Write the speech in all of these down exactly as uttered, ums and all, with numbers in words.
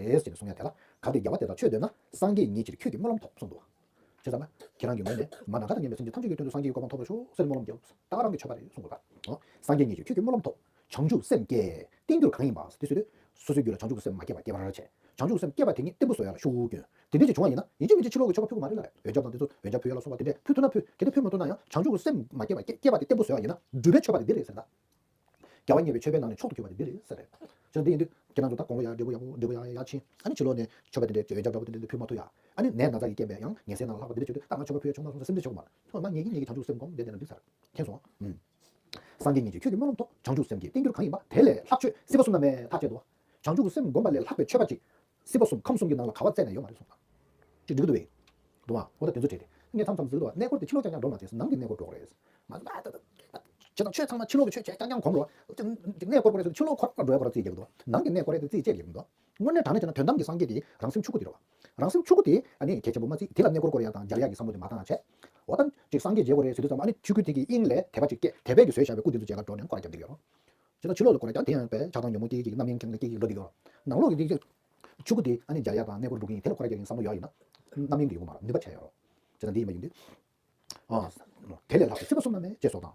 རེད་ཟེར་ནས་གསུང་ཡ་དེ་ལ་གལ་ཏེ་རྒྱལ་བ་དེ་དག་ཆོས་འདོད་ན། སངས་རྒྱས་ཉིད་ཕྱིར་ཁྱོད་ཀྱིས་སྨོན་ལམ་ཐོབ་གསུངས་འདུག་བྱས་ཙང་ན། ཁྱེད་རང་གི་ངོས་ནས་མ་ནམ་མཁའ་དང་མཉམ་པའི་སེམས་ཅན་ཐམས་ཅད་ཀྱི་དོན་དུ་སངས་རྒྱས་ཀྱི་གོ་འཕང་ཐོབ་པར་ཤོག་ཟེར་སྨོན་ལམ་རྒྱབ། ད་ག་རང་གི་ཆོས་པ་རེད་གསུང་དགོས་པ། ཨོ། སངས་རྒྱས་ཉིད་ཕྱིར་ཁྱོད་ཀྱིས་སྨོན་ལམ་ཐོབ། བྱང་ཆུབ་སེམས་བསྐྱེད། རྟེན་གྱུར་གང་ཡིན་པ། དེ་སུ་དེ། སོ་སོའི་རྒྱུད་ལ་བྱང་ཆུབ་ཀྱི་སེམས་མ་སྐྱེས་པ་སྐྱེ་བར་བྱེད། བྱང་ཆུབ་སེམས་བསྐྱེད་པ་དེ་ཉིད་བརྟན་པོ་བཟོ་ཡ་ལ་ཤུགས་བསྐྱོན། དེ་འདྲ་ཅིག་བྱུང་བ་ཡིན་ན། ཡིན་གཅིག་མིན་གཅིག་ཕྱི་ལོགས་ཀྱི་ཆོས་པ་ཕུད་དགོས་མ་རེད་ལ། རེད། འོན་ཀྱང་དང་དེ་ཚོ་འོན་ཀྱང་ཕུད་ཡ་ལ་སོགས་པ་དེ་འདྲ་ཕུད་ཐུབ་ན་ཕུད། གལ་ཏེ་ཕུད་མ་ཐུབ་ན་ཡང་། བྱང་ཆུབ་ཀྱི་སེམས་མ་སྐྱེས་པ་སྐྱེ་སྐྱེས་པ་དེ་བརྟན་པོ་བཟོ་ཡ་ཡིན་ན། སྒྲུབ་པའི་མཆོད་པ་དེ་འདི་རེད་ཟེར་ད། རྒྱལ་བ་མཉེས་པའི་མཆོད་པའི་ནང་ནས་མཆོག་ཏུ་གྱུར་པ་དེ་འདི་རེད་ཟེར་རེད། བྱས་ཙང་འདི་ཡིན་དུས་ཁྱེད་རང་ཚོ་ད་དགོངས་པ་ཡག་འགྲེལ་པ་ཡག་པོ་འགྲེལ་པ་ཡག་ཡག་ཕྱིན། ཨ་ནི་ཕྱི་ལོགས་ནས་མཆོད་པ་དེ་འདྲའི་འོན་ཀྱང་འདྲ་པོ་དེ་འདྲ་ཕུལ་མ་ཐུབ་ཡ། ཨ་ནི་ནད་ན་ཚ་གི་རྐྱེན་པས་ཡང་ངན་སེམས་ནང་ལྷག་པ་དེ་འདྲ་བྱེད་དུས། ད་ང་མཆོད་པ་ཕུལ་ཡ་ཆུང་མ་སོང་ཟེར་སེམས་ཁྲལ་བྱེད་དགོས་མ་རེད། ཚང་མ་ངེད་ཀྱིས་ངེད་ཀྱི་བྱང་ཆུབ་སེམས་སྒོམ་བསྡད་བསྡད་ན་འགྲིག་ཟེར། མཁྱེན་སོང་། ཨུམ། སངས་རྒྱས་ཉིད་ཀྱིས་ཁྱོད་ཀྱིས་སྨོན་ལམ་ཐོབ། བྱང་ཆུབ་སེམས་བསྐྱེད། རྟེན་གྱུར་གང་ཡིན་པ། དེ་ལས་ལྷག་མཆོད་སྲིད་པ་གསུམ་ན་མེད། ཐག་བཅད་དོ། བྱང་ཆུབ་ཀྱི་སེམས་བསྒོམ་པ་ལས་ལྷག་པའི་མཆོད་པ་ཅིག་སྲིད་པ་གསུམ་ཁམས་གསུམ་གྱི་ནང་ལ་ག་བ་བཙལ་ན་ཡོད་མ་རེད་གསུངས་པ། ཅིག་འགྲིག་གི་འདུག་བས། འདུག་བ། འོ་ད་དེ་ཚོ་བྲིས་ཏེ། ངས་མཚམས་མཚམས་ཟེར་གི་འདུག་བ། གནས་སྐོར་དེ་ཕྱི་ལོགས་རྐྱང་རྐྱང་འགྲོ་མ་བྱེད། ནང་གི་གནས་སྐོར་འགྲོ་དགོས་རེད། མ་ཟད་ད་ད་ད་བྱས་ཙང་ཆོས་ཚང་མ་ཕྱི་ལོགས་ཀྱི་ཆོས་བྱས་རྐྱང་རྐྱང་གོམས་རོགས། གནས་སྐོར་རེད་ཟེར་ཕྱི་ལོགས་ཁོ་རང་འགྲོ་ཡ་ཁོ་རང་རྩིས་རྒྱག་གི་འདུག། ནང་གི་གནས་སྐོར་རེད་དེ་རྩིས་བཅད་རྒྱག་གི་འདུག། དངོས་གནས་དྲང་གནས་བྱས་ན་དོན་དམ་གྱི་སངས་རྒྱས་དེ་རང་སེམས་ཆུང་ཀུ་དེ་རེད་བ། རང་སེམས་ཆུང་ཀུ་དེ་ཨ་ནི་གལ་ཆེན་པོ་མ་བརྩིས། དེ་ལ་གནས་སྐོར་སྐོར་ཡ་དང་མཇལ་ཡ་གི་བསམ་བློ་དེ་མ་བཏང་བྱས། འོ་ད་ཅིག་སངས་རྒྱས་མཇལ་དགོས་རེད་ཟེར་དུས་ཙམ། ཨ་ནི་ཆོས་བརྒྱུད་དེ་གི་དབྱིངས་ལས་དད་པ་ཅིག་སྐྱེ། དད་པའི་གི་བཟོས་བཞག་པའི་སྐུ་དེ་ཚོ་མཇལ་གར་འགྲོ་ནས་སྐོར་ར་རྒྱབ་བསྡད་ཡོད་རེད། བྱས་ཙང་ཕྱི་ལོགས་ལ་སྐོར་ར་རྒྱབ་དེ་ཡང་དཔེ་ཆགས་སྡང་ཉོན་མོངས་སྐྱེ་གི་རྣམ་གཡེང་ཁྱེར་ནས་སྐྱེ་གི་འགྲོ་བསྡད་ཡོད་རེད། ནང་ལོགས་ཀྱི་དེ་ཆུང་ཀུ་དེ་ཨ་ནི་མཇལ་ཡ་དང་གནས་སྐོར་འགྲོ་གི་ཡིན། དེ་ལ་སྐོར་ར་རྒྱག་གི་ཡིན་བསམ་བློ་ཡོད་ཡིན་ན། རྣམ་གཡེང་གི་ཡོང་གི་མ་རེད། ནུས་པ་ཆག་ཡོད་རེད། བྱས་ཙང་འདི་ཡིན་པ་ཡིན་དུས། ཨ། དེ་ལས་ལྷག་པའི་སྲིད་པ་གསུམ་ན་མེད་ཅེས་སོགས་དང་།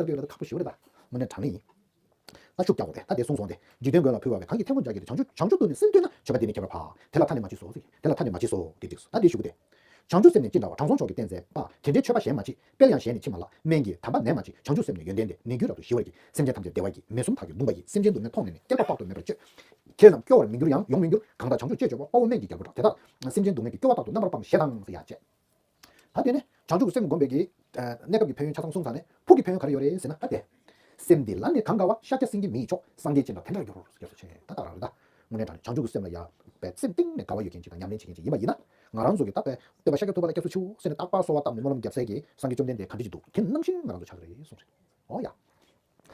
ལྟ་དུས་ལ་ད་ཁག་པོ་ཞེ་པོ་རེད་ད། དངོས་གནས་དྲང་གནས་ཡིན། ད་ཤུགས་རྒྱག་དགོས་རེད། ད་དེ་གསུངས་སོང་སྟེ། འཇིག་རྟེན་མགོན་ལ་ཕུལ་བ་བས། གང་གིས་ཐལ་མོ་སྦྱར་གྱི་རེད། བྱང་ཆུབ་བྱང་ཆུབ་ཏུ་ནི་སེམས་གཏད་ན། མཆོད་པ་འདི་ནི་ཁྱད་པར་འཕགས། དེ་ལ་ཐ་སྙད་མ་མཆིས་སོ་ཟེར་གྱི། དེ་ལ་ཐ་སྙད་མ་མཆིས་སོ་དེ་འགྲིག་སོང་། ད་དེ་ཞུ་གི་དེ། བྱང་ཆུབ་སེམས་ནི་ཅི་འདྲ་བ། དྲང་སྲོང་མཆོག་གིས་བསྟན་མཛད་པ། དེ་འདྲའི་མཆོད་པ་གཞན་མ་མཆིས། དཔལ་ཡང་གཞན་ནི་མཆིས་མ་ལགས། སྨན་གྱི་དམ་པ་ནད་མ་མཆིས། བྱང་ཆུབ་སེམས་ནི་ཡོན་ཏན་ཏེ། ནད་ཀྱིས་རབ་ཏུ་ཞི་བར་བགྱི། སེམས་ཅན་ཐམས་ཅད་བདེ་བར་བགྱི། མེ་ཟུང་དག་གིས་གདུང་བ་ཡི། སེམས་ཅན་སྡུག་བསྔལ་མཐོང་ནས་ནི། བསྐལ་པ་དཔག་ཏུ་མེད་པར་སྤྱོད། ཁྱེད་རྣམས་སྐྱོ་བར་མི་འགྱུར་ཡང་། ཡོང་མི་འགྱུར། གང་དག་བྱང་ཆུབ་སྤྱོད་སྤྱོད་པ། དཔའ་བོ་སྨན་གྱི་རྒྱལ་པོ་འདྲ། དེ་དག་སེམས་ཅན་སྡུག་བསྔལ་གྱི། སྐྱོ་བ་རྟག་ཏུ་རྣམ་པར་སྤངས། ཞེ་སྡང་ཟེར་ཡ་བྱས། ད་དེ་ནས་བྱང་ཆུབ་སེམས་སྒོམ་པའི་གི་ཨ་གནས་སྐབས་ཀྱི་ཕན་ཡོན་ཆ་ཚང་གསུངས་ཚར་ནས། ཕུགས་ཀྱི་ཕན་ཡོན་ག་རེ་ཡོད་རེད་ཟེར་ན། ད་དེ། སེམས་འདི་ལ་ནི་གང་དགའ་བ། ཤཱཀྱ་སེང་གེ་མི་ཡི་མཆོག་སངས་རྒྱས་ཅན་དང་དེ་འདྲར་འགྱུར་རོ། སྐྱབས་སུ་མཆི། ད་ད་རང་རེད་ད། དངོས་གནས་དྲང་གནས་བྱང་ཆུབ་ཀྱི་སེམས་ལ་ཡ་པའི་སེམས་གཏིང་ནས་དགའ་བ་ཡོད་མཁན་ཅིག་དང་ཉམས་ལེན་བྱེད་མཁན་ཅིག་ཡིན་པ་ཡིན་ན། ང་རང་ཚོ་གི་ད་པའི་སྟོན་པ་ཤཱཀྱ་ཐུབ་པ་ལ་སྐྱབས་སུ་མཆིའོ་ཟེར་ནས་རྟག་པར་གསོལ་བ་བཏབ་ནས་སྨོན་ལམ་བརྒྱབ་སའི་གི་སངས་རྒྱས་བཅོམ་ལྡན་འདས་ག་འདྲ་ཅིག་འདུག་དེ་ནང་བཞིན་ང་རང་ཚོ་ཆགས་ཀྱི་རེད་གསུངས་རེད། འོ་ཡ།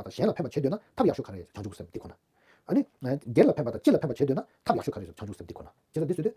པ་དང་གཞན་ལ་ཕན་པ་བྱེད་འདོད་ན་ཐབས་ཡག་ཤོས་ག་རེ་ཡོད་ཟེར་བྱང་ཆུབ་སེམས་འདི་ཁོ་ན། ཨ་ནི་སྒེར་ལ་ཕན་པ་དང་སྤྱི་ལ་ཕན་པ་བྱེད་འདོད་ན་ཐབས་ཡག་ཤོས་ག་རེ་ཡོད་ཟེར་བྱང་ཆུབ་སེམས་འདི་ཁོ་ན། བྱས་ཙང་འདི་ཟེར་དུས།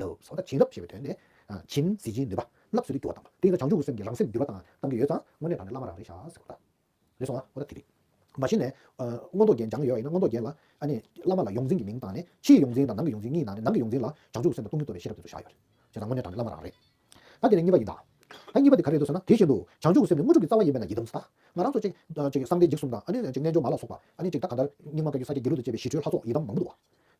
བྱིན་རླབས་ཟེར་བ་དང་བྱིན་རླབས་ཞེས་པའི་དོན་དེ། ཨ། བྱིན་གཟི་བྱིན་ནུས་པ། རླབས་ཟེར་དུས་འགྱུར་བ་དང་པོ་དེ་ཡིན་ཙང་བྱང་ཆུབ་ཀྱི་སེམས་ཀྱི་རང་སེམས་འགྱུར་བ་དང་བཏང་གི་ཡོད་ཙང་དངོས་གནས་དྲང་གནས་བླ་མ་རང་རེད་ཤག་ཟེར་བ་དང་། རེད་སོང་ང་། འོ་ད་དེ་རེད། མ་གཞི་ནས། ཨ། མངོན་རྟོགས་རྒྱན་སྦྱངས་ཡོད་ཡིན་ན་མངོན་རྟོགས་རྒྱན་ལ། ཨ་ནི། བླ་མ་ལ་ཡོངས་འཛིན་གྱི་མིང་བཏགས་ནས་ཕྱིའི་ཡོངས་འཛིན་དང་ནང་གི་ཡོངས་འཛིན་གཉིས་ནང་ནས་ནང་གི་ཡོངས་འཛིན་ལ་བྱང་ཆུབ་སེམས་དང་སྟོང་ཉིད་རྟོགས་པའི་ཤེས་རབ་དེ་ཚོ་བཞག་ཡོད་རེད། བྱས་ཙང་དངོས་གནས་དྲང་གནས་བླ་མ་རང་རེད། ད་གཉིས་པ་དེ་ག་རེ་རེད་ཟེར་ན། དེ་བཞིན་དུ་བྱང་ཆུབ་སེམས་ནི་དངོས་གྲུབ་ཀྱི་རྩ་བ་ཡིན་པས་ན་ཡི་དམ་ཟེར། ད་ང་རང་ཚོ་ཅིག་ཨ། ཅིག་གསང་བདེ་འཇིགས་གསུམ་དང་། ཨ་ནི་ཅིག་རྣལ་འབྱོར་མ་ལ་སོགས་པ། ཨ་ནི་ཅིག་ད་གང་ལྟར་རྙིང་མ་བཀའ་བརྒྱུད་ས་སྐྱ་དགེ་ལུགས་དང་བཅས་པའི་ཞི་ཁྲོའི་ལྷ་ཚོགས་ཡི་དམ་མང་པོ་འདུག་བ།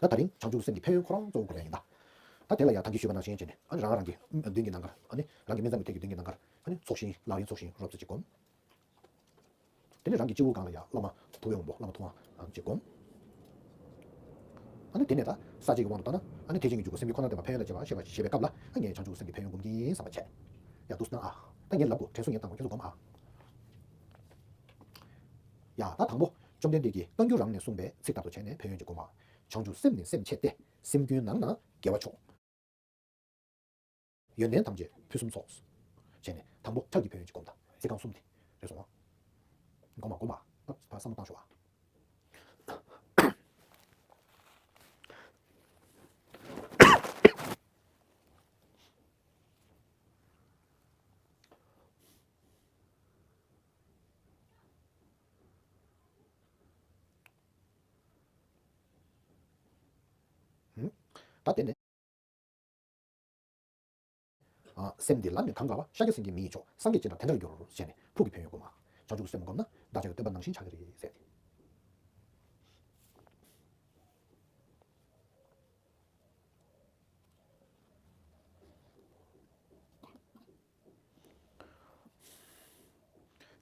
ད་དེ་རིང་བྱང་ཆུབ་སེམས་ཀྱི་ཕན་ཡོན་ཁོ་རང་གཙོ་བོ་དགོས་པ་ཡིན་ད། ད་དེ་ལ་ཡང་ད་གིན་ཞུས་པ་ནང་བཞིན་བྱས་ནས་ཨ་ནི་རང་རང་གི་མདུན་གྱི་ནམ་མཁར་ཨ་ནི་རང་གི་སྨིན་མཚམས་ཀྱི་ཐད་ཀྱི་མདུན་གྱི་ནམ་མཁར་ཨ་ནི་ཚོགས་ཞིང་ལག་ལེན་ཚོགས་ཞིང་རོབ་ཙམ་ཅིག་བསྒོམ། དེ་ནས་རང་གི་སྤྱི་བོའི་སྒང་ལ་ཡང་བླ་མ་ཐུབ་པའི་དབང་པོ་བླ་མ་ཐུབ་དབང་ཅིག་བསྒོམ། ད་ནི་དེ་ནས་ད་ས་བཅད་ཀྱི་དབང་དུ་བཏང་ན། ཨ་ནི་ཐེག་ཆེན་གྱི་འཇུག་སྒོ་སེམས་ཀྱི་ཁོ་ན་བསྟན་པ་ཕན་ཡོན་དང་བཅས་པ་བཤད་པ་བཤད་པའི་སྐབས་ལ། ཨ་ངས་བྱང་ཆུབ་སེམས་ཀྱི་ཕན་ཡོན་སྒོམ་གྱི་ཡིན་བསམ་པ་བྱས། ཡ་འདུག་སེ་ན། ཨ་ད་ངས་ལབ་དགོས། དྲན་གསོ་ངས་བཏང་དགོས། ཁྱེད་ཚོ་སྒོམ་ཨ། ཡ་ད་དང་པོ། བཅོམ་ལྡན་འདས་ཀྱིས་བསྐང་གྱུར་རང་ནས་གསུངས་པའི་ཚིག་ལྟར་དུ་བྱས་ནས་ཕན་ཡོན་གྱི་སྒོམ་པ། བྱང་ཆུབ་སེམས་ནི་སེམས་བསྐྱེད་དེ། སེམས་ཀུན་ནང་ན་དགེ་བ་མཆོག། ཡོན་ཏན་ཐམས་ཅད་ཕུན་སུམ་ཚོགས། བྱས་ནས་དང་པོ་ཕྱག་གི་ཕན་ཡོན་གྱི་སྒོམ་དང་ཚིག་རྐང་གསུམ་དེ་རེད་སོང་ང་། སྒོམ་མ་སྒོམ་མ། ད་བསམ་བློ་བཏང་ཤོག་ཨ། ད་དེ་ནས། ཨ། སེམས་འདི་ལམ་ནི་གང་དགའ་བ། ཤཱཀྱ་སེང་གེ་མི་ཡི་མཆོག། སངས་རྒྱས་ཀྱིས་ཀྱང་དེ་འདྲར་འགྱུར་རོ། ཞེས་ནས་ཕུགས་ཀྱི་ཕན་ཡོན་སྒོམ་མ། བྱང་ཆུབ་སེམས་བསྒོམས་ན་བདག་ཅག་གི་སྟོན་པ་ནང་བཞིན་ཆགས་ཀྱི་རེད་ཟེར་ཏེ།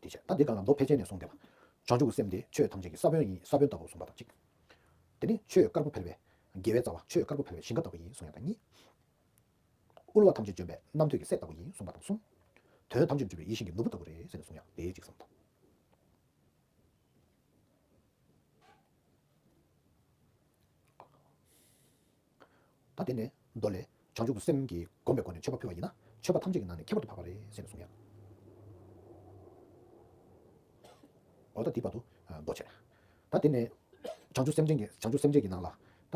དེ་བྱས་ད་འདི་གང་ལ་མདོ་ཕལ་ཆེར་ནས་གསུངས་བསྡད་པ། བྱང་ཆུབ་ཀྱི་སེམས་དེ་ཆོས་ཐམས་ཅད་ཀྱི་ས་བོན་ཡིན། ས་བོན་ལྟ་བུ་གསུངས་པ་དང་གཅིག། དེ་ནི་ཆོས་དཀར་པོ་འཕེལ་བའི་དགེ་བའི་རྩ་བ། ཆོས་དཀར་པོ་འཕེལ་བའི་ཞིང་ཁ་ལྟ་བུ་ཡིན་གསུངས་ཡ་དང་གཉིས། དབུལ་བ་ཐམས་ཅད་འཇོམས་པའི་རྣམ་ཐོས་ཀྱི་སྲས་ལྟ་བུ་ཡིན་གསུངས་པ་དང་གསུམ། དོན་ཐམས་ཅད་འཇོམས་པའི་ཡིད་བཞིན་གྱི་ནོར་བུ་ལྟ་བུ་རེད་ཟེར་ནས་གསུངས་ཡ་དེའི་གཅིག་གསུངས་དང་། ད་དེ་ནས་མདོ་ལས། བྱང་ཆུབ་ཀྱི་སེམས་ཀྱིས་བསྒོམས་པའི་སྒོ་ནས་མཆོད་པ་ཕུལ་བ་ཡིན་ན། མཆོད་པ་ཐམས་ཅད་ཀྱི་ནང་ནས་ཁྱད་པར་དུ་འཕགས་པ་རེད་ཟེར་ནས་གསུངས་ཡ། འོ་ད་འདི་བར་དུ་མདོ་བྱས། ད་དེ་ནས་བྱང་ཆུབ་སེམས་ཅན་གྱི། བྱང་ཆུབ་སེམས་བསྐྱེད་ཀྱི་ནང་ལ་ད་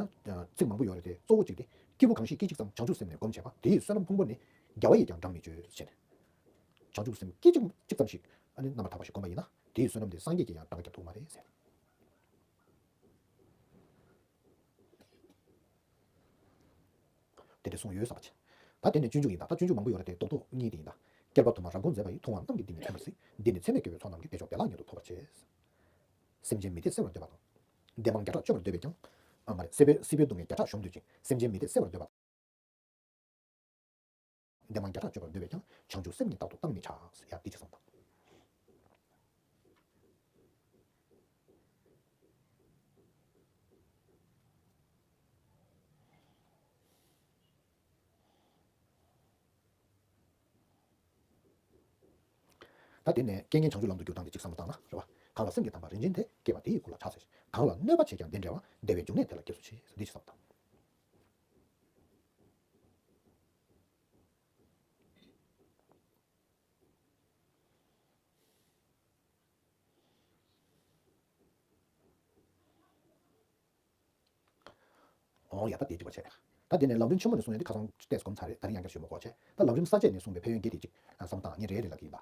ཚིག་མང་པོ་ཡོད་རེད་དེ། གཙོ་བོ་གཅིག་དེ། སྐྱེས་བུ་གང་ཞིག་སྐད་ཅིག་ཙམ་བྱང་ཆུབ་སེམས་ནི་བསྒོམས་བྱས་པ། དེ་ཡི་བསོད་ནམས་ཕུང་པོ་ནི་རྒྱལ་བ་ཡིས་ཀྱང་བགྲང་མི་བྱོས་ཟེར་ནས། བྱང་ཆུབ་སེམས་སྐད་ཅིག་གཅིག་ཙམ་ཞིག་ཨ་ནི་རྣམ་པར་དག་པ་ཞིག་བསྒོམས་པ་ཡིན་ན། དེ་ཡི་བསོད་ནམས་དེ་སངས་རྒྱས་ཀྱིས་ཀྱང་བགྲང་རྒྱག་ཐུབ་མ་རེད་ཟེར། དེ་འདྲ་གསུངས་ཡོད་བསམ་པ་བྱས། ད་དེ་ནས་སྤྱོད་འཇུག་ཡིན་ད། ད་སྤྱོད་འཇུག་མང་པོ་ཡོད་རེད་དེ། རྡོག་རྡོག་གཉིས་དེ་ཡིན་ད། བསྐལ་པ་དུ་མར་རབ་བསྒོམས་མཛད་པ་ཡིས། མཐོང་བ་རྣམས་ཀྱིས་འདི་ཉིད་ཕན་པར་གཟིགས། འདི་ནི་ཚད་མེད་དགེ་བའི་ཚོགས་རྣམས་ཀྱིས། བདེ་མཆོག་བདེ་བླག་མྱུར་དུ་ཐོབ་པར་བྱེད། སེམས་ཅན་མི་འདོད་གསལ་བར་འདོད་པ་དང་། བདེ་མང་བརྒྱ་ཕྲག་སྤྱོད་པར་འདོད་པས་ཀྱང་། ཨ་མ་རེད། སྲིད་པའི་སྲིད་པའི་སྡུག་བསྔལ་བརྒྱ་ཕྲག་གཞོམ་འདོད་ཅིང་། སེམས་ཅན་མི་འདོད་གསལ་བར་འདོད་པ་དང་། བདེ་མང་བརྒྱ་ཕྲག་སྤྱོད་པར་འདོད་པས་ཀྱང་། བྱང་ཆུབ་སེམས་ནི་རྟག་ཏུ་བཏང་མི་བྱ། ཡ་འདི་ཅི་གསུངས་དང་། ད་དེ་ནས་རྐྱེན་ངན་བྱང་ཆུབ་ལམ་དུ་བསྒྱུར་སྟངས་དེ་གཅིག་བསམ་བློ་བཏང་ན་རེད་བ། གང་ལ་སེམས་ཀྱི་དམ་པ་རིན་ཆེན་དེ། བསྐྱེད་པ་དེ་ཡི་སྐུ་ལ་ཕྱག་འཚལ་ཞིང་། གང་ལ་གནོད་པ་བྱས་ཀྱང་དེ་འབྲེལ་བ། བདེ་བའི་འབྱུང་གནས་དེ་ལ་སྐྱེལ་སོ་ཆེ། འདི་ཅི་བསམ་དང་། འོ་ཡ་ད་དེ་འགྲིག་པ་བྱས། ད་དེ་ནས་ལམ་རིམ་ཆེན་མོ་ནས་གསུངས་ཡ་དེ་ཁ་སང་ཏེས་སྒོམ་ཚར་རེད། ད་རིང་ཡང་བསྐྱར་ཞུ་མ་དགོས་བྱས། ད་ལམ་རིམ་ས་བཅད་ནས་གསུངས་པའི་ཕན་ཡོན་བརྒྱད་དེ་གཅིག་བསམ་བཏང་། ངས་རེ་རེ་ལབ་ཀྱི་ཡིན་ད།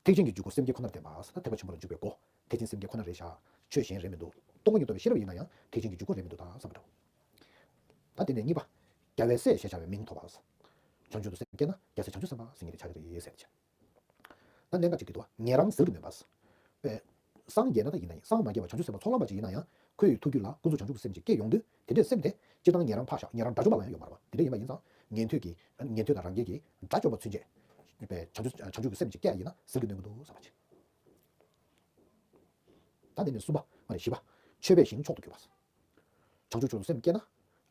ཐེག་ཆེན་གྱི་འཇུག་སྒོ་སེམས་བསྐྱེད་ཁོ་ནར་བརྟེན་པ། ད་ཐེག་པ་ཆེན་པོ་ལ་འཇུག་པའི་སྒོ། ཐེག་ཆེན་སེམས་བསྐྱེད་ཁོ་ན་རེད་བཞག་ཆོས་གཞན་རེད་མི་འདུག་སྟོང་པ་ཉིད་རྟོགས་པའི་ཤེས་རབ་ཡིན་ན་ཡང་ཐེག་ཆེན་གྱི་འཇུག་སྒོ་རེད་མི་འདུག་ད་བསམ་པ་འདྲ། ད་དེ་ནས་གཉིས་པ། རྒྱལ་བའི་སྲས་ཞེས་བྱ་བའི་མིང་ཐོབ་པ། བྱང་ཆུབ་ཏུ་སེམས་བསྐྱེད་ན་རྒྱལ་སྲས་བྱང་ཆུབ་སེམས་དཔའ་ཟེར་མཁན་དེ་ཆགས་ཀྱི་རེད་ཟེར་ཏེ། ད་གནད་འགག་ཅིག་དེ་འདུག་བ། ཉན་རང་ཟིལ་གྱིས་གནོན་པ། པས། སངས་རྒྱས་ན་ད་ཡིན་ན་ཡིན། སངས་མ་རྒྱས་པ་བྱང་ཆུབ་སེམས་དཔའ་ཚོགས་ལམ་པ་ཅིག་ཡིན་ན་ཡང་། ཁོའི་ཐུགས་རྒྱུད་ལ་ཀུན་རྫོབ་བྱང་ཆུབ་ཀྱི་སེམས་ཅིག་སྐྱེ་ཡོང་དུས། དེ་འདྲའི་སེམས་དེ་སྤྱིར་བཏང་ཉན་རང་ཕར་བཞག་ཉན་རང་དགྲ་བཅོམ་པ་ལ་ཡང་ཡོང་མ་རེད་བ། དེ་འདྲ་ཡིན་པ་ཡིན་ཙང་། ཉན་ཐོས་ཀྱི། ཉན་ཐོས་དང་རང་རྒྱལ་གྱི་དགྲ་བཅོམ་པ་ཚུན་ཆད། པས་བྱང་ཆུབ་བྱང་ཆུབ་ཀྱི་སེམས་ཅིག་སྐྱེ་ཡ་ཡིན་ན་ཟིལ་གྱིས་གནོན་གྱི་འདུག་བསམ་པ་ཅིག་ད་དེ་ནས་གསུམ་པ། མ་རེད། བཞི་པ། མཆོད་པའི་ཞིང་མཆོག་ཏུ་གྱུར་པ། བྱང་ཆུབ་མཆོག་ཏུ་སེམས་བསྐྱེད་ན།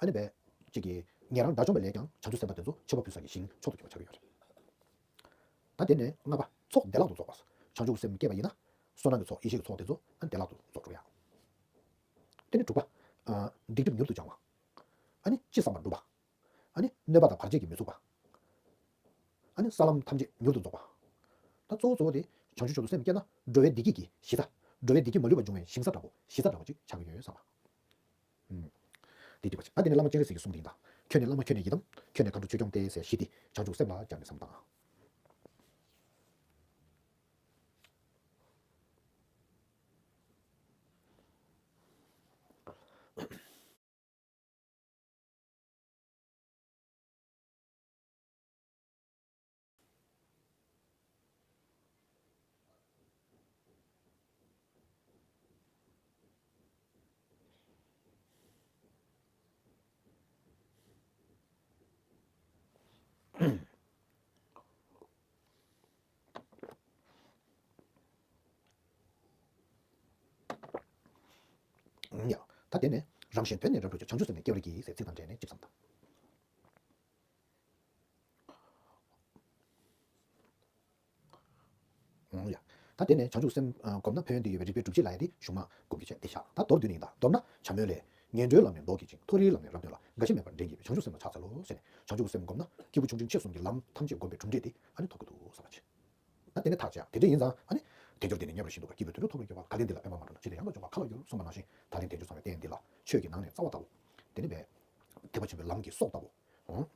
ཨ་ནི་བས། གཅིག་གིས་ཉན་རང་དགྲ་བཅོམ་པ་ལས་ཀྱང་བྱང་ཆུབ་སེམས་དཔའ་དེ་ཚོ་མཆོད་པ་ཕུལ་ས་ཀྱི་ཞིང་མཆོག་ཏུ་གྱུར་པ་ཆགས་ཀྱི་ཡོད་རེད། ད་དེ་ནས་ལྔ་པ། ཚོགས་བདེ་བླག་ཏུ་རྫོགས་པ། བྱང་ཆུབ་སེམས་བསྐྱེད་པ་ཡིན་ན། བསོད་ནམས་ཀྱི་ཚོགས་ཡེ་ཤེས་ཀྱི་ཚོགས་དེ་ཚོ་ཨ་ནི་བདེ་བླག་ཏུ་རྫོགས་འགྲོ་ཡ། དེ་ནས་དྲུག་པ། ཨ། སྡིག་སྒྲིབ་མྱུར་དུ་སྦྱང་བ། ཨ་ནི་ཅི་བསམ་པར་འགྲུབ་པ། ཨ་ནི་གནོད་པ་དང་བར་ཆད་ཀྱིས་མི་ཚུགས་པ། ཨ་ནི་ས་ལམ་ཐམས་ཅད་མྱུར་དུ་རྫོགས་པ། ད་གཙོ་བོ་གཙོ་བོ་དེ་བྱང་ཆུབ་མཆོག་ཏུ་སེམས་བསྐྱེད་ན་འགྲོ་བའི་བདེ་སྐྱིད་ཀྱི་གཞི་རྩ། འགྲོ་བའི་བདེ་སྐྱིད་མ་ལུས་པ་འབྱུང་བའི་ཞིང་ས་འདྲ་པོ་གཞི་རྩ་འདྲ་པོ་ཅིག་ཆགས་ཀྱི་ཡོད་བསམ་པ། ཨུམ། དེ་འགྲིག་པ་ཅིག་ད་དེ་ནས་བླ་མ་སྤྱན་རས་གཟིགས་ཀྱིས་གསུངས་དེ་ཡིན་ད། ཁྱོད་ནི་བླ་མ་ཁྱོད་ནི་ཡི་དམ། ཁྱོད་ནི་མཁའ་འགྲོ་ཆོས་སྐྱོང་སྟེ་ཟེར་བཞི་དེ་བྱང་ཆུབ་སེམས་ལ་སྦྱར་ནས་བསམ་བཏང་། ཡ། ད་དེ་ནས་ རང་གཞན་དོན་ནི་རབ་བསྒྲུབ་ཕྱིར། བྱང་ཆུབ་སེམས་ནི་སྐྱེ་བར་བགྱི། ཟེར་ཚིག་དང་འབྲེལ་ནས་ཅི་བསམ་དང་། ཨོ་ཡ། ད་དེ་ནས་བྱང་ཆུབ་སེམས་ཨ་བསྒོམས་ན་ཕན་ཡོན་འདི་ཡོད་པའི་རིགས་པས་སྒྲུབ་བྱེད་ལ་ཡང་དེ་གཞུང་མ་བསྒོམ་རྒྱུ་བྱས་འདི་བཞག་ད་མདོར་བསྡུས་ནས་ཡིན་ད། མདོར་ན་བྱམས་སྨོན་ལས། ངན་འགྲོའི་ལམ་ནས་ལྡོག་གྱུར་ཅིང་། མཐོ་རིས་ལམ་ནས་རབ་ཐོན་ལ། འགའ་ཞིག་མེད་པར་འདྲེན་བགྱིད་པའི། བྱང་ཆུབ་སེམས་ལ་ཕྱག་འཚལ་ལོ། ཟེར་ནས་བྱང་ཆུབ་སེམས་བསྒོམས་ན་སྐྱེས་བུ་ཆུང་འབྲིང་ཆེ་གསུམ་གྱི་ལམ་ཐམས་ཅད་བསྒོམས་པའི་གྲུབ་འབྲས་དེ་ཨ་ནི་ཐོབ་ཀྱི་འདུག་བསམ་པ་བྱེད། ད་དེ་ནས་ཐག་བཅད། དེ་འདྲ་ཡིན་ཙང་ཨ་ནི། དལ་འབྱོར་འདི་ནི་ཉམས་རུང་ཞིང་དུ་འགྲོ། སྐྱེས་བུའི་དོན་ལ་ཐོགས་པར་གྱུར་པ། བར་ལན་འདི་ལ་ཕན་པ་མ་འགྲུབ་ན། ཕྱི་ལས་ཡང་དག་འབྱུང་བ་ག་ལ་འགྱུར། གསུངས་པ་ནང་བཞིན་ད་ལན་དལ་འབྱོར་ཚང་བའི་རྟེན་འདི་ལ། ཆོས་ཀྱི་ནང་ནས་རྩ་བ་ལྟ་བུ། དེ་ནི་བས། ཐེག་པ་ཆེན་པོའི་ལམ་གྱི་སྲོག་ལྟ་བུ། འོང་།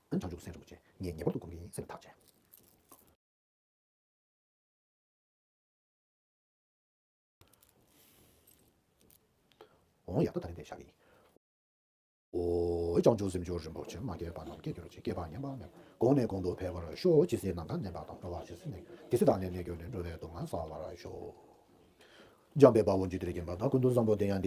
ཨ་ནི་བྱང་ཆུབ་སེམས་རིན་པོ་ཆེ་ངས་ངེས་པར་དུ་བསྒོམ་གྱི་ཡིན་ཟེར་ནས་ཐག་བཅད། འོང་ཡག་ཏུ་ད་རིང་དེ་བཞག་གི་ཡིན། ཨོ། བྱང་ཆུབ་སེམས་མཆོག་རིན་པོ་ཆེ། མ་སྐྱེས་པ་རྣམས་སྐྱེ་གྱུར་ཅིག། སྐྱེས་པ་ཉམས་པ་མེད། གོང་ནས་གོང་དུ་འཕེལ་བར་ཤོག་ཇི་སྲིད་ནམ་མཁའ་མཉམ་པ་དང་། འགྲོ་བ་ཇི་སྲིད་ནས། དེ་སྲིད་བདག་ནི་གནས་གྱུར་ནས། འགྲོ་བའི་སྡུག་བསྔལ་བསལ་བར་ཤོག་འཇམ་དཔལ་དཔའ་བོས་འཇིགས་བྲལ་མཁྱེན་པ་དང་། ཀུན་ཏུ་བཟང་པོ་དེ་ཡང་འདི།